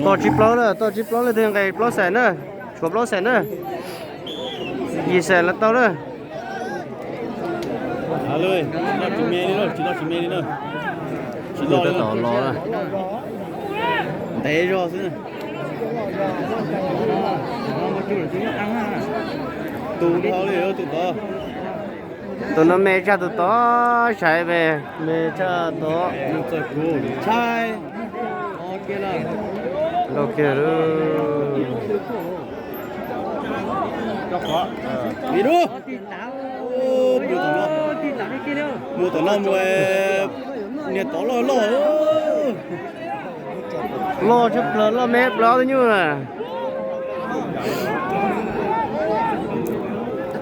Toj tsib plaub lawm, toj tsib plaub leej twg nqes plaub xees na, tshuav plaub xees na, yim xees los tau na. Tsis me li, tsis me li na. Tsis los, ntev zog xwb. Tus dhau li tus tod. Tus no me tshaj tus tod, saib me, me tshaj tod. Ntau kiag lawm. Mus tom no, mus tom no mus, niag tod loj loj. Loj tshaj plaws, loj me plaws ob tug nyuj na.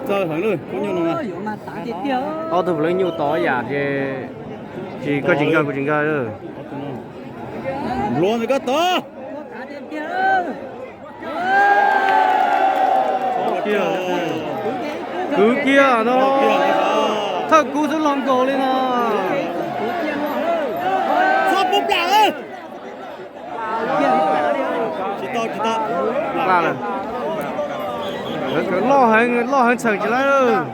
Txawj heev lawm, ob tug peb leej nyuj tod yam ces tsis, koj tsis nkag kuv tsis nkag. Npluav ntawm koj tod. Kwv kiag no, thawj kub xwb los nkaus li no. Txhob pub plam. Tsis tau, tsis tau. Loj heev, loj heev txheem tsis laib.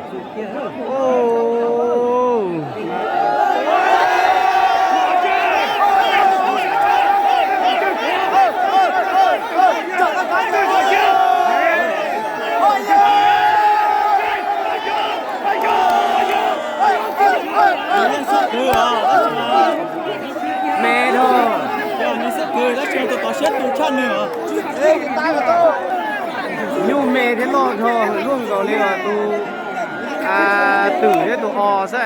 Me dhau, nyuj me thiab loj dhau, luaj nkaus li os tus twm thiab tus os xwb.